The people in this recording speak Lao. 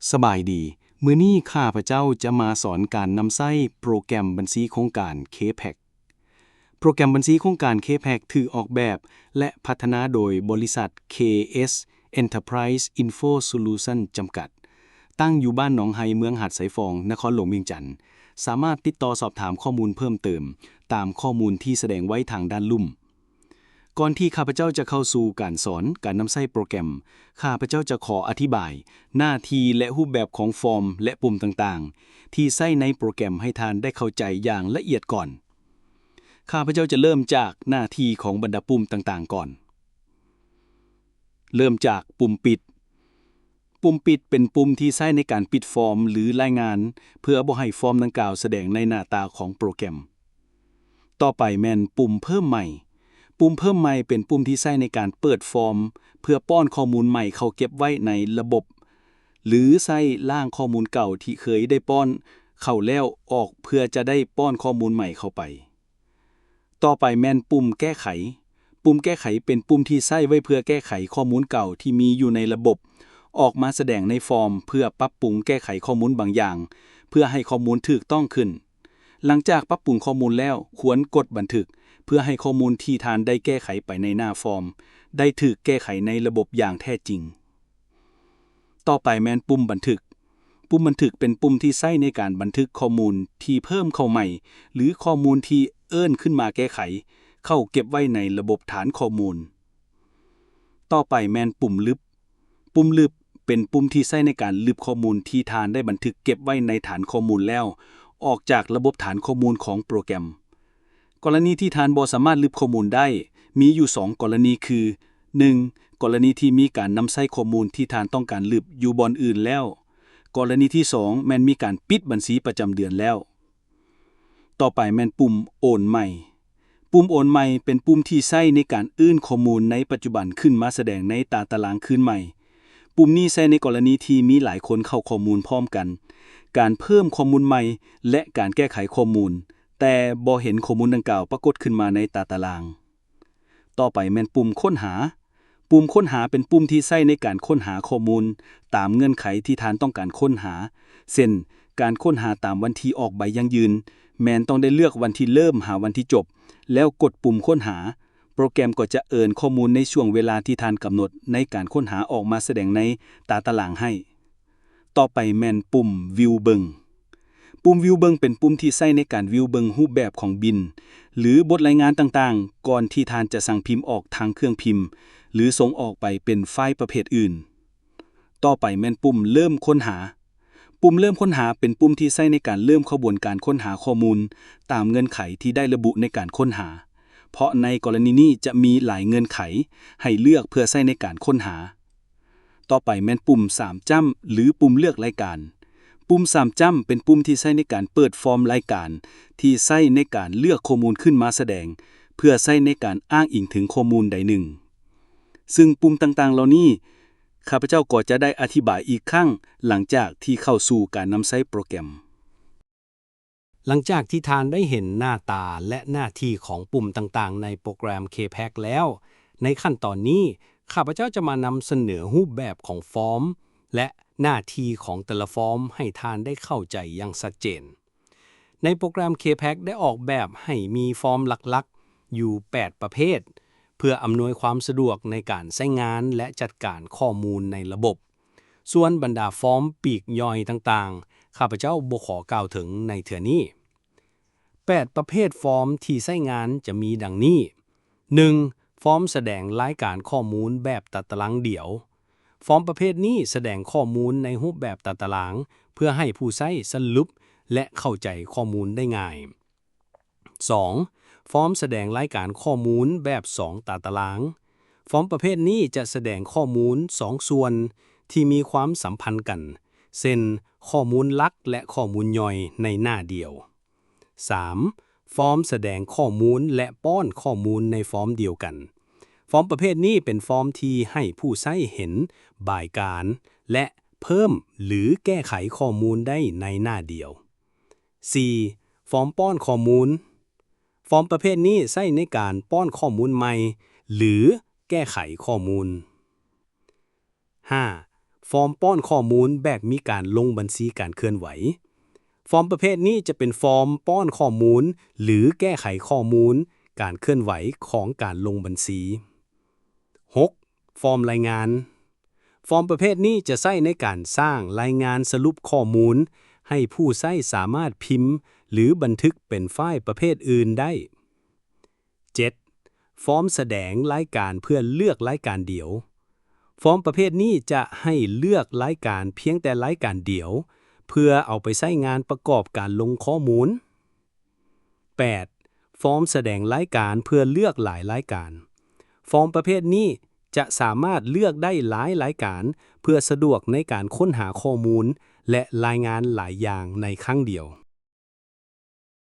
ສະບາຍດີ, ມື້ນີ້ຂ້າພະເຈົ້າຈະມາສອນການນຳໃຊ້ໂປຣແກຣມບັນຊີໂຄງການ K-PACS. ໂປຣແກຣມບັນຊີໂຄງການ K-PACS ຖືກອອກແບບ ແລະ ພັດທະນາໂດຍບໍລິສັດ ເຄເອສ Enterprise Info Solution ຈຳກັດ, ຕັ້ງຢູ່ບ້ານໜອງໄຮ ເມືອງຫາດຊາຍຟອງ, ນະຄອນຫຼວງວຽງຈັນ. ສາມາດຕິດຕໍ່ສອບຖາມຂໍ້ມູນເພີ່ມເຕີມຕາມຂໍ້ມູນທີ່ສະແດງໄວ້ທາງດ້ານລຸ່ມ. ກ່ອນທີ່ຂ້າພະເຈົ້າຈະເຂົ້າສູ່ການສອນການນຳໃຊ້ໂປຣແກຣມ, ຂ້າພະເຈົ້າຈະຂໍອະທິບາຍໜ້າທີ່ ແລະ ຮູບແບບຂອງຟອມ ແລະ ປຸ່ມຕ່າງໆ ທີ່ໃຊ້ໃນໂປຣແກຣມໃຫ້ທ່ານໄດ້ເຂົ້າໃຈຢ່າງລະອຽດກ່ອນ. ຂ້າພະເຈົ້າຈະເລີ່ມຈາກໜ້າທີ່ຂອງບັນດາປຸ່ມຕ່າງໆກ່ອນ. ເລີ່ມຈາກປຸ່ມປິດ. ປຸ່ມປິດເປັນປຸ່ມທີ່ໃຊ້ໃນການປິດຟອມ ຫຼື ລາຍງານ ເພື່ອບໍ່ໃຫ້ຟອມດັ່ງກ່າວສະແດງໃນໜ້າຕາຂອງໂປຣແກຣມ. ຕໍ່ໄປແມ່ນປຸ່ມເພີ່ມໃໝ່. ປຸ່ມເພີ່ມໃໝ່ເປັນປຸ່ມທີ່ໃຊ້ໃນການເປີດຟອມ ເພື່ອປ້ອນຂໍ້ມູນໃໝ່ເຂົ້າເກັບໄວ້ໃນລະບົບ ຫຼື ໃຊ້ລ້າງຂໍ້ມູນເກົ່າທີ່ເຄີຍໄດ້ປ້ອນເຂົ້າແລ້ວອອກ ເພື່ອຈະໄດ້ປ້ອນຂໍ້ມູນໃໝ່ເຂົ້າໄປ. ຕໍ່ໄປແມ່ນປຸ່ມແກ້ໄຂ. ປຸ່ມແກ້ໄຂເປັນປຸ່ມທີ່ໃຊ້ໄວ້ເພື່ອແກ້ໄຂຂໍ້ມູນເກົ່າທີ່ມີຢູ່ໃນລະບົບ ອອກມາສະແດງໃນຟອມ ເພື່ອປັບປຸງແກ້ໄຂຂໍ້ມູນບາງຢ່າງ ເພື່ອໃຫ້ຂໍ້ມູນຖືກຕ້ອງຂຶ້ນ. ຫຼັງຈາກປັບປຸງຂໍ້ມູນແລ້ວ, ຄວນກົດບັນທຶກ ເພື່ອໃຫ້ຂໍ້ມູນທີ່ທ່ານໄດ້ແກ້ໄຂໄປໃນໜ້າຟອມ ໄດ້ຖືກແກ້ໄຂໃນລະບົບຢ່າງແທ້ຈິງ. ຕໍ່ໄປແມ່ນປຸ່ມບັນທຶກ. ປຸ່ມບັນທຶກເປັນປຸ່ມທີ່ໃຊ້ໃນການບັນທຶກຂໍ້ມູນທີ່ເພີ່ມເຂົ້າໃໝ່ ຫຼື ຂໍ້ມູນທີ່ເອີ້ນຂຶ້ນມາແກ້ໄຂ ເຂົ້າເກັບໄວ້ໃນລະບົບຖານຂໍ້ມູນ. ຕໍ່ໄປແມ່ນປຸ່ມລຶບ. ປຸ່ມລຶບເປັນປຸ່ມທີ່ໃຊ້ໃນການລຶບຂໍ້ມູນທີ່ທ່ານໄດ້ບັນທຶກເກັບໄວ້ໃນຖານຂໍ້ມູນແລ້ວ ອອກຈາກລະບົບຖານຂໍ້ມູນຂອງໂປຣແກຣມ. ກໍລະນີທີ່ທ່ານບໍ່ສາມາດລຶບຂໍ້ມູນໄດ້ ມີຢູ່ສອງກໍລະນີຄື, ໜຶ່ງ ກໍລະນີທີ່ມີການນຳໃຊ້ຂໍ້ມູນທີ່ທ່ານຕ້ອງການລຶບຢູ່ບ່ອນອື່ນແລ້ວ. ກໍລະນີທີສອງ ແມ່ນມີການປິດບັນຊີປະຈຳເດືອນແລ້ວ. ຕໍ່ໄປແມ່ນປຸ່ມໂອນໃໝ່. ປຸ່ມໂອນໃໝ່ເປັນປຸ່ມທີ່ໃຊ້ໃນການອື່ນຂໍ້ມູນໃນປັດຈຸບັນຂຶ້ນມາສະແດງໃນຕາຕະລາງຄືນໃໝ່. ປຸ່ມນີ້ໃຊ້ໃນກໍລະນີທີ່ມີຫຼາຍຄົນເຂົ້າຂໍ້ມູນພ້ອມກັນ, ການເພີ່ມຂໍ້ມູນໃໝ່ ແລະ ການແກ້ໄຂຂໍ້ມູນ, ແຕ່ບໍ່ເຫັນຂໍ້ມູນດັ່ງກ່າວປາກົດຂຶ້ນມາໃນຕາຕະລາງ. ຕໍ່ໄປແມ່ນປຸ່ມຄົ້ນຫາ. ປຸ່ມຄົ້ນຫາເປັນປຸ່ມທີ່ໃຊ້ໃນການຄົ້ນຫາຂໍ້ມູນຕາມເງື່ອນໄຂທີ່ທ່ານຕ້ອງການຄົ້ນຫາ, ເຊັ່ນ ການຄົ້ນຫາຕາມວັນທີ່ອອກໃບຢັ້ງຢືນ, ແມ່ນຕ້ອງໄດ້ເລືອກວັນທີ່ເລີ່ມຫາວັນທີ່ຈົບ, ແລ້ວກົດປຸ່ມຄົ້ນຫາ. ໂປຣແກຣມກໍຈະເອີ້ນຂໍ້ມູນໃນຊ່ວງເວລາທີ່ທ່ານກຳນົດໃນການຄົ້ນຫາອອກມາສະແດງໃນຕາຕະລາງໃຫ້. ຕໍ່ໄປແມ່ນປຸ່ມວິວເບິ່ງ. ປຸ່ມວິວເບິ່ງເປັນປຸ່ມທີ່ໃຊ້ໃນການວິວເບິ່ງຮູບແບບຂອງບິນ ຫຼື ບົດລາຍງານຕ່າງໆ ກ່ອນທີ່ທ່ານຈະສັ່ງພິມອອກທາງເຄື່ອງພິມ ຫຼື ສົ່ງອອກໄປເປັນໄຟລ໌ປະເພດອື່ນ. ຕໍ່ໄປແມ່ນປຸ່ມເລີ່ມຄົ້ນຫາ. ປຸ່ມເລີ່ມຄົ້ນຫາເປັນປຸ່ມທີ່ໃຊ້ໃນການເລີ່ມຂະບວນການຄົ້ນຫາຂໍ້ມູນຕາມເງື່ອນໄຂທີ່ໄດ້ລະບຸໃນການຄົ້ນຫາ, ເພາະໃນກໍລະນີນີ້ຈະມີຫຼາຍເງື່ອນໄຂໃຫ້ເລືອກເພື່ອໃຊ້ໃນການຄົ້ນຫາ. ຕໍ່ໄປແມ່ນປຸ່ມສາມຈ້ຳ ຫຼື ປຸ່ມເລືອກລາຍການ. ປຸ່ມສາມຈ້ຳເປັນປຸ່ມທີ່ໃຊ້ໃນການເປີດຟອມລາຍການ ທີ່ໃຊ້ໃນການເລືອກຂໍ້ມູນຂຶ້ນມາສະແດງ ເພື່ອໃຊ້ໃນການອ້າງອີງເຖິງຂໍ້ມູນໃດໜຶ່ງ. ຊຶ່ງປຸ່ມຕ່າງໆເຫຼົ່ານີ້ ຂ້າພະເຈົ້າກໍຈະໄດ້ອະທິບາຍອີກຄັ້ງ ຫຼັງຈາກທີ່ເຂົ້າສູ່ການນຳໃຊ້ໂປຣແກຣມ. ຫຼັງຈາກທີ່ທ່ານໄດ້ເຫັນໜ້າຕາ ແລະ ໜ້າທີ່ຂອງປຸ່ມຕ່າງໆໃນໂປຣແກຣມ K-PACS ແລ້ວ, ໃນຂັ້ນຕອນນີ້ ຂ້າພະເຈົ້າຈະມານຳສະເໜີຮູບແບບຂອງຟອມ ແລະ ໜ້າທີ່ຂອງແຕ່ລະຟອມໃຫ້ທ່ານໄດ້ເຂົ້າໃຈຢ່າງຊັດເຈນ. ໃນໂປຣແກຣມ K-PACS ໄດ້ອອກແບບໃຫ້ມີຟອມຫຼັກໆຢູ່ແປດປະເພດ ເພື່ອອຳນວຍຄວາມສະດວກໃນການໃຊ້ງານ ແລະ ຈັດການຂໍ້ມູນໃນລະບົບ. ສ່ວນບັນດາຟອມປີກຍ່ອຍຕ່າງໆ ຂ້າພະເຈົ້າບໍ່ຂໍກ່າວເຖິງໃນເທື່ອນີ້. ແປດປະເພດຟອມທີ່ໃຊ້ງານຈະມີດັ່ງນີ້, ໜຶ່ງ ຟອມສະແດງລາຍການຂໍ້ມູນແບບຕາຕະລາງດຽວ. ຟອມປະເພດນີ້ສະແດງຂໍ້ມູນໃນຮູບແບບຕາຕະລາງ ເພື່ອໃຫ້ຜູ້ໃຊ້ສະຫຼຸບ ແລະ ເຂົ້າໃຈຂໍ້ມູນໄດ້ງ່າຍ. ສອງ ຟອມສະແດງລາຍການຂໍ້ມູນແບບສອງຕາຕະລາງ. ຟອມປະເພດນີ້ຈະສະແດງຂໍ້ມູນສອງສ່ວນທີ່ມີຄວາມສຳພັນກັນ, ເຊັ່ນ ຂໍ້ມູນຫຼັກ ແລະ ຂໍ້ມູນຍ່ອຍໃນໜ້າດຽວ. ສາມ ຟອມສະແດງຂໍ້ມູນ ແລະ ປ້ອນຂໍ້ມູນໃນຟອມດຽວກັນ. ຟອມປະເພດນີ້ເປັນຟອມທີ່ໃຫ້ຜູ້ໃຊ້ເຫັນບາຍການ ແລະ ເພີ່ມ ຫຼື ແກ້ໄຂຂໍ້ມູນໄດ້ໃນໜ້າດຽວ. ສີ່ ຟອມປ້ອນຂໍ້ມູນ. ຟອມປະເພດນີ້ໃຊ້ໃນການປ້ອນຂໍ້ມູນໃໝ່ ຫຼື ແກ້ໄຂຂໍ້ມູນ. ຫ້າ ຟ ຟອມປ້ອນຂໍ້ມູນແບບມີການລົງບັນຊີການເຄື່ອນໄຫວ. ຟອມປະເພດນີ້ຈະເປັນຟອມປ້ອນຂໍ້ມູນ ຫຼື ແກ້ໄຂຂໍ້ມູນການເຄື່ອນໄຫວຂອງການລົງບັນຊີ. ຫົກ. ຟອມລາຍງານ. ຟອມປະເພດນີ້ຈະໃຊ້ໃນການສ້າງລາຍງານສະຫຼຸບຂໍ້ມູນ ໃຫ້ຜູ້ໃຊ້ສາມາດພິມ ຫຼື ບັນທຶກເປັນໄຟລ໌ປະເພດອື່ນໄດ້. ເຈັດ. ຟອມສະແດງລາຍການເພື່ອເລືອກລາຍການດຽວ. ຟອມປະເພດນີ້ຈະໃຫ້ເລືອກລາຍການພຽງແຕ່ລາຍການດຽວ ເພື່ອເອົາໄປໃຊ້ງານປະກອບການລົງຂໍ້ມູນ. ແປດ. ຟອມສະແດງລາຍການເພື່ອເລືອກຫຼາຍລາຍການ. ຟອມປະເພດນີ້ຈະສາມາດເລືອກໄດ້ຫຼາຍລາຍການ ເພື່ອສະດວກໃນການຄົ້ນຫາຂໍ້ມູນ ແລະ ລາຍງານຫຼາຍຢ່າງໃນຄັ້ງດຽວ.